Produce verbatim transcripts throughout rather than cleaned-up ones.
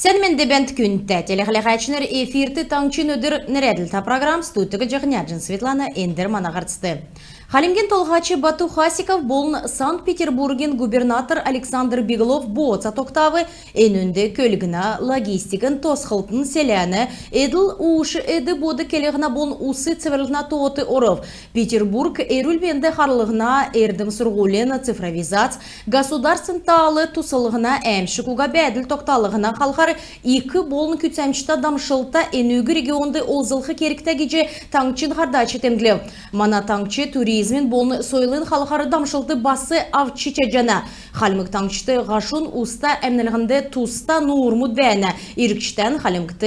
Сән менд бәәнт, күндтә телехәләгәчнр! Эфирт «Таңһчин өдр» нерәдлһтә программ. Студьд Җаһнярҗин Светлана. Эндр мана һарцд. Хальмгин Толһач Бату Хасиков болн Санкт-Петербургин губернатор Александр Беглов бооца тогтав. Энүнд көлгнә, логистикин, тосхлтын, селәнә эдл-уш, эд-бод келһнә болн ус цеврллһнә тоот орв. Петербург эрүл-менд харллһна, эрдм-сурһулин, цифровизац, государственн таал тусллһна, әәмшг уга бәәдл тогталһна халхар ик болн күцәмҗтә дамшлта. Энүг регионд олзлх кергтә гиҗ таңһчин һардач темдглв. Мана таңһч туризмин болн сойлын халхар дамшлт бас авч чадҗана. Хальмг Таңһчд һашун уста әмнлһнд туста нуурмуд бәәнә. Иргчдән Хальмгт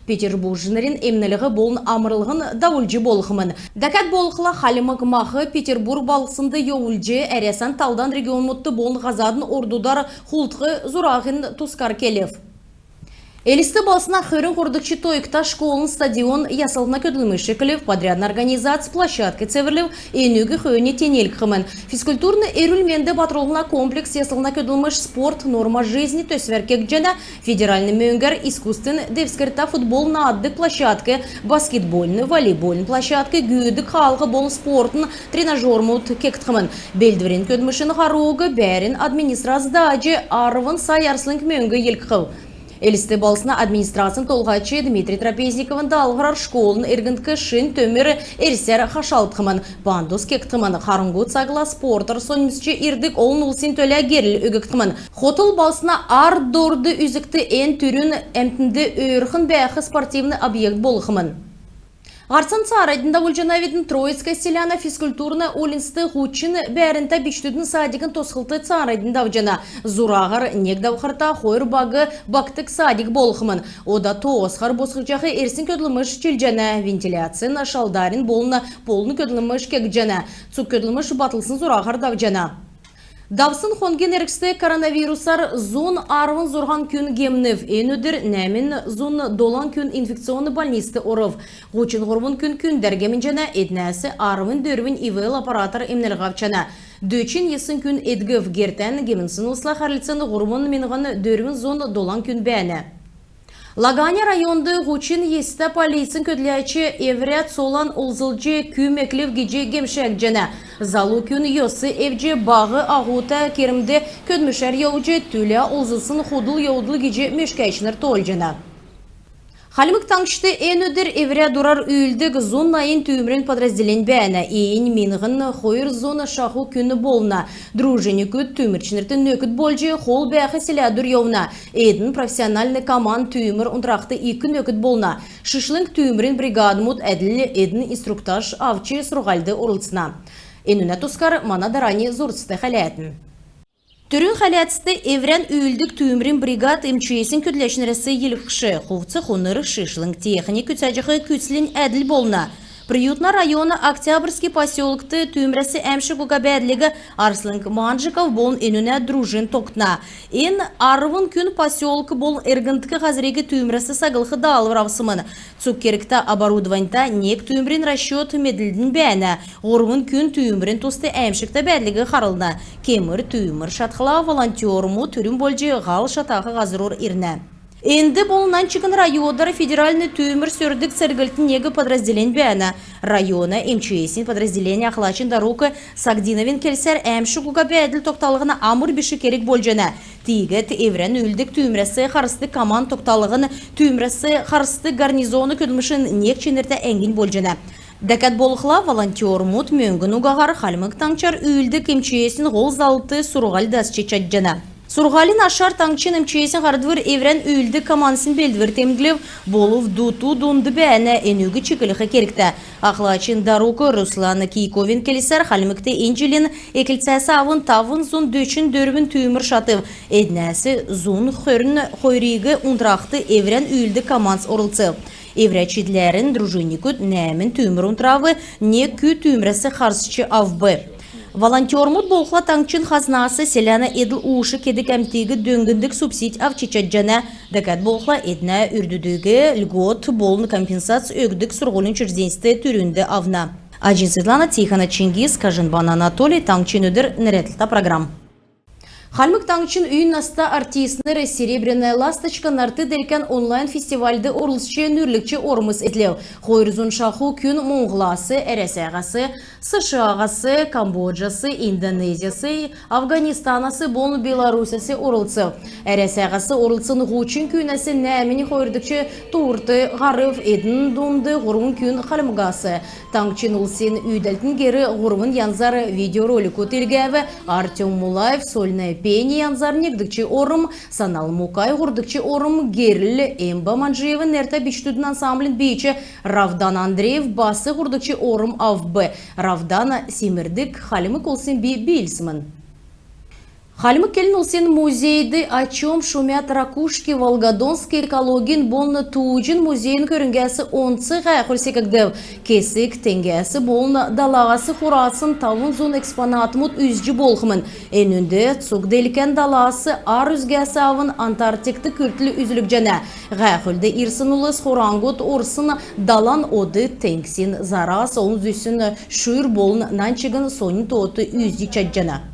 петербуржнрин эмнлһ болн амрлһн давулҗ болхмн. Дәкәд болхла, хальмг мах Петербург балһснд йовулҗ, Әрәсән талдан регионмудт болн һазадын ордудар хулдх зураһин тускар келв. Элст балһсна хөрн һурвдгч тойгта школын стадион яслһна көдлмш эклв. Подрядн организац площадк цеврлв, энүг хөөннь тенилгхмн. Физкультурн эрүл-менд батрулһна комплекс яслһна көдлмш «Спорт — норма жизни» төсвәр кегдҗәнә. Федеральн мөңгәр искусственн девскртә футбол нааддг площадк, баскетбольн, волейбольн площадк, гүүдг хаалһ болн спортын тренажермуд кегдхмн. Белдврин көдлмшин һаруг бәәрн администрац дааҗ, арвн сай арслң мөңг йилһхв. Элст балһсна администрацин толһач Дмитрий Трапезниковин даалһврар школын эргндк шин төмр эрсәр хашалдхмн, пандус кегдхмн. Харңһу цагла спортар соньмсҗ ирдг олн улсин төлә герл өггдхмн. Хотл балһсна ар-дорд үзгт эн түрүн әмтнд өөрхн бәәх спортивн объект болхмн. Һарцан цааранднь давулҗанавидн. Троицкое селәнә Физкультурная уульнцд һучн бәәрнтә бичкдүдин садикин тосхлт цааранднь давҗана. Зураһар нег давхрта хойр баг багтдг садик болхмн. Ода тоосхар босхгдҗах эрсин көдлмш чилҗәнә. Вентиляцин, шалдарин болн полын көдлмш кегдҗәнә. Цуг көдлмш батлсн зураһар давҗана. Давсн хонгин эргцд коронавирусар зун арвн зурһан күн гемнв. Эн өдр нәәмн зун долан күн инфекционн больницд орв. Һучн һурвн күн күндәр гемнҗәнә, эднәс арвн дөрвнь ИВЛ аппаратар эмнлһ авчана. Дөчн йисн күн эдгв. Гертән гемнсн улсла хәрлцн һурвн миңһн дөрвн зун долан күн бәәнә. Лаганя районд һучн йистә полицин көдләч эврә цолан олзлҗ күм эклв гиҗ гемшәгдҗәнә. Залу күн йос эвдҗ, баһ аһута кермд көдлмшәр йовҗ, түлә олзлсн худл йовдл гиҗ мөшкәчнр тоолҗана. Хальмг Таңһчд эн өдр эврә дурар үүлддг зун найн түүмрин подразделень бәәнә. Эн миңһн хойр зун шаху күн болна. Дружинникүд түүмрчнрт нөкд болҗ, хол бәәх селәдүр йовна. Эдн профессиональн команд түүмр унтрахд ик нөкд болна. Шишлң түүмрин бригадмуд әдл эдн инструктаж авч сурһульд орлцна. Энүнә тускар мана дарани зурцд хәләтн. Түрүн хәләцд эврән үүлддг түүмрин бригад МЧС-ин көдләчнрәс йилһхш. Хувц-хунр, шишлң техник күцәҗәх күцлнь әдл болна. Приютна района Октябрьский поселкд түүмрәс әәмшг уга бәәдлиг Арслң Манжиков болн энүнә дружин тогтна. Эн арвн күн поселк болн эргндк һазриг түүмрәс саглх даалһвр авсмн. Цуг кергтә оборудованьта нег түүмрин расчет медлднь бәәнә. Һурвн күн түүмрин туст әәмшгтә бәәдлиг харлна. Кемр түүмр шатхла, волонтермуд түрүн болҗ һал шатах һазрур ирнә. Энд болн нань чигн районар федеральн түүмр сөрдг церглтин нег подразделень бәәнә. Района МЧС-ин подразделенин ахлачин дарук Сагдиновин келсәр, әәмшг уга бәәдл тогталһн амр биш керг болҗана. Тиигәд эврән үүлддг түүмрәс харсдг команд тогталһн түүмрәс харсдг гарнизона көдлмшин нег чинртә әңгнь болҗана. Дәкәд болхла, волонтермуд мөңгн угаһар Хальмг Таңһчар үүлддг МЧС-ин һол залврт сурһуль дасч чадҗана. Сурһулин ашар таңһчин МЧС-ин һардвр эврән үүлддг командсин белдвр темдглв. Болв дуту-дунд бәәнә, энүг чиклх кергтә. Ахлачин дарук Руслан Кийковин келсәр, Хальмгт эн җилин эклцәс авн тавн зун дөчн дөрвн түүмр шатв. Эднәс зун хөрн хойриг унтрахд эврән үүлддг командс орлцв. Эврә чидләрн дружинникүд нәәмн түүмр унтрав, нег күүг түүмрәс харсч авв. Волонтермуд болхла таңһчин хазнас селәнә эдл-уш кедг әмтиг дөңндг субсидь авч чадҗана. Дәкәд болхла, эднә үрдүдиг льгот болн компенсац өгдг сурһулин учрежденьст түрүнд авна. Аҗин Светлана, Тихона Чингиз, Кажинбан Анатолий, «Таңһчин өдр» нерәдлтә программ. Хальмг Таңһчин үйн наста артистнр «Серебряная ласточка» нарт-делкән онлайн-фестивальд орлцҗ, нүүрлгч ормс эдлв. Хойр зун шаху күн Моңһлас, Әрәсәһәс, США-һас, Камбоджас, Индонезияс, Афганистанас болн Беларусяс орлцв. Әрәсәһәс орлцсн һучн күүнәс нәәмнь хойрдгч туурт һарв. Эдн дунд һурвн күн Хальмгас. Таңһчин улсин үүдәлтин гер һурвн янзар видеороликуд илгәв: Артём Мулаев сольное пение янзар негдгч орм, Санал Мукай һурвдгч орм, герл, Эмба Манджиевин нертә бичкдүдин ансамблин биич Равдан Андреев бас һурвдгч орм авв. Равдан симрдг хальмг улсин би биилсмн. Хальмг келн улсин музейд «О чём шумят ракушки» Волгодонск экологин болн тууҗин музейин көрңгәс онц һәәхүл секгдв. Кесг теңгәс болн далас хурасн тавн зун экспонатмуд үзҗ болхмн. Энүнд цуг делкән далас ар үзгәс авн Антарктик күртл үзүлгдҗәнә. Һәәхүлд ирсн улс хураңһуд орсн далан одд, теңгсин зарас, олн зүсн шүр болн нань чигн соньн тоот үзҗ чадҗана.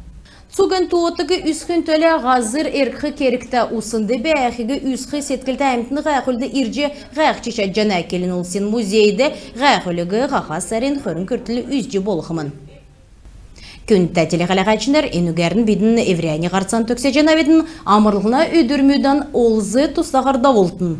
Цуг эн тоотыг үзхин төлә һазр эргх кергтә. Уснд бәәхиг үзх седклтә әмтн һәәхүлд ирҗ һәәхҗ чадҗана. Келн улсин музейд һәәхүлиг һаха сарин хөрн күртл үзҗ болхмн. Күндтә телехәләһәчнр, энүгәрн бидн эврәннь һарцан төгсәҗәнәвидн. Амрлһна өдрмүдән олз-тустаһар давултн.